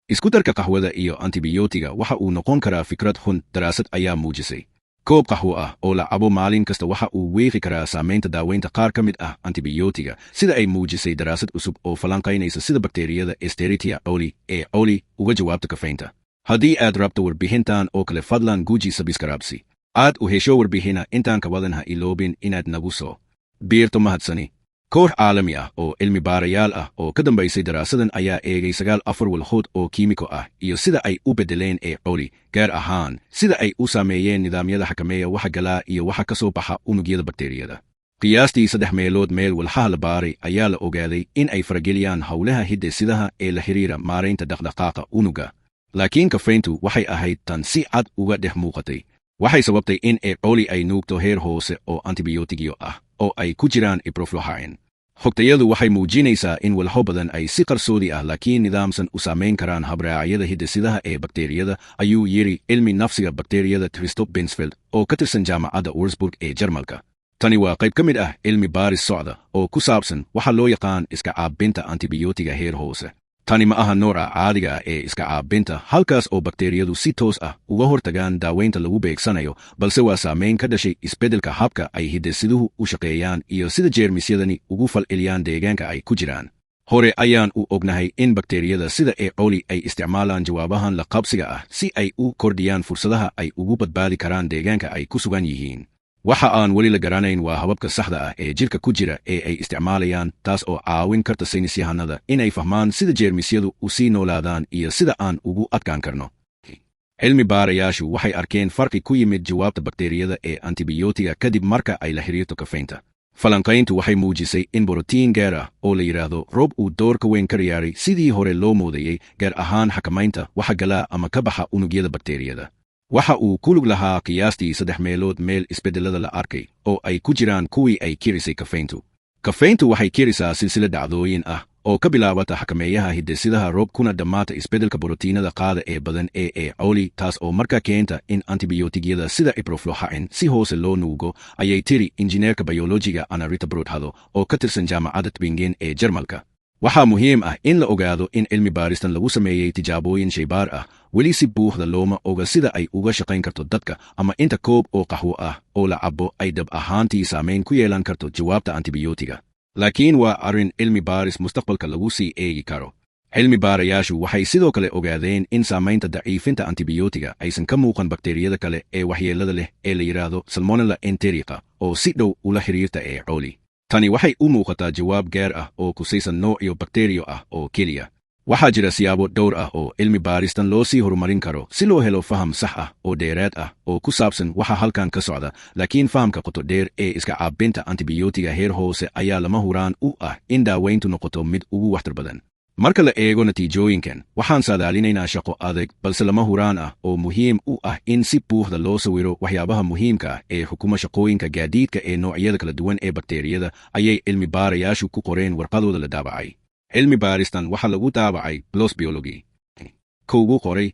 Isku darka qaxwada iyo antibiyootiga waxa uu noqon karaa fikrad xun, daraasad ayaa muujisay. Koob qaxwo ah oo la cabo maalin kasta waxa uu wiiqi karaa saamaynta daaweynta qaar ka mid ah antibiyootiga, sida ay muujisay daraasad cusub oo falanqaynaysa sida bakteeriyada Escherichia coli E. coli uga jawaabto kafeynta. Haddii aad rabto warbixintan oo kale, fadlan guji subscribe si aad u hesho warbixina intaan ka wadan. Ha iloobin inaad nagu soo biirto. Mahadsani. Koox caalami ah oo cilmi baarayaal ah oo ka dambaysay daraasadan ayaa eegay 94 walxood oo kiimiko ah iyo sida ay u beddeleen E. coli, gaar ahaan sida ay u saameeyeen nidaamyada xakameeya waxa galaa iyo waxa ka soo baxa unugyada bakteeriyada. Qiyaastii saddex meelood meel walxaha la baaray ayaa la ogaaday in ay farageliyaan howlaha hidde-sidaha ee la xiriira maaraynta dhaqdhaqaaqa unuga. Laakiin kafeyntu waxay ahayd tan si cad uga dhex muuqatay. Waxay sababtay in E. coli ay nuugto heer hoose oo antibiyootigyo ah oo ay ku jiraan ciprofloxacin. Xogtayadu waxay muujinaysaa in walxo badan ay si qarsoodi ah laakiin nidaamsan u saamayn karaan habraacyada hidde-sidaha ee bakteeriyada, ayuu yidhi cilmi nafsiga bakteeriyada Christoph Binsfeld oo ka tirsan Jaamacadda Wurzburg ee Jarmalka. Tani waa qayb ka mid ah cilmi baaris socda oo ku saabsan waxa loo yaqaan iska caabbinta antibiyootiga heer hoose. Tani ma aha nooca caadiga ah ee iska caabbinta, halkaas oo bakteeriyadu si toos ah uga hortagaan daaweynta lagu beegsanayo, balse waa saamayn ka dhashay isbeddelka habka ay hidde-siduhu u shaqeeyaan iyo sida jeermisyadani ugu falceliyaan deegaanka ay ku jiraan. Hore ayaan u ognahay in bakteeriyada sida E. coli ay isticmaalaan jawaabahan la qabsiga ah si ay u kordhiyaan fursadaha ay ugu badbaadi karaan deegaanka ay ku sugan yihiin. Waxa aan weli la garanayn waa hababka saxda ah ee jirka ku jira ee ay isticmaalayaan, taas oo caawin karta saynisyahanada inay fahmaan sida jeermisyadu u sii noolaadaan iyo sida aan ugu adkaan karno. Cilmi baarayaashu waxay arkeen farqi ku yimid jawaabta bakteeriyada ee antibiyootiga kadib marka ay la xiriirto kafeynta. Falanqayntu waxay muujisay in borotiin gaar ah oo la yidhaahdo ROB uu door ka weyn ka ciyaaray sidii hore loo moodayey, gaar ahaan xakamaynta waxa galaa ama ka baxa unugyada bakteeriyada. Waxa uu ku lug lahaa qiyaastii saddex meelood meel isbeddellada la arkay oo ay ku jiraan kuwii ay kirisay kafeyntu. Kafeyntu waxay kirisaa silsilad dhacdooyin ah oo ka bilaabata xakameeyaha hidde-sidaha ROB kuna dhammaata isbeddelka borotiinada qaada ee badan ee E. coli, taas oo markaa keenta in antibiyootigyada sida ciprofloxacin si hoose loo nuugo, ayay tiri injineerka bayolojiga Anna Rita Brothado oo ka tirsan Jaamacadda Tübingen ee Jarmalka. Waxaa muhiim ah in la ogaado in cilmi baaristan lagu sameeyey tijaabooyin shaybaar ah. Weli si buuxda looma oga sida ay uga shaqayn karto dadka ama inta koob oo qaxwo ah oo la cabo ay dhab ahaantii saamayn ku yeelan karto jawaabta antibiyootiga, laakiin waa arrin cilmi baaris mustaqbalka lagu sii eegi karo. Cilmi baarayaashu waxay sidoo kale ogaadeen in saamaynta daciifinta antibiyootiga aysan ka muuqan bakteeriyada kale ee waxyeellada leh ee la yidhaahdo Salmonella enterica oo si dhow ula xiriirta E. coli. Tani waxay u muuqataa jawaab gaar ah oo kusaysan noocyo bakteriyo ah oo keliya. Waxaa jira siyaabo dhowr ah oo cilmi baaristan loo sii horumarin karo si loo helo faham sax ah oo dheeraad ah oo ku saabsan waxa halkan ka socda, laakiin fahamka qoto dheer ee iska caabbinta antibiyootiga heer hoose ayaa lama huraan u ah in daaweyntu noqoto mid ugu waxtar badan. Marka la eego natiijooyinkan, waxaan saadaalinaynaa shaqo adag balse lama huraan ah oo muhiim u ah in si buuxda loo sawiro waxyaabaha muhiimka ah ee xukuma shaqooyinka gaadiidka ee noocyada kala duwan ee bakteeriyada, ayay cilmi baarayaashu ku qoreen warqadooda la daabacay. Cilmi baaristan waxaa lagu daabacay PLOS Biology. Kuugu qoray.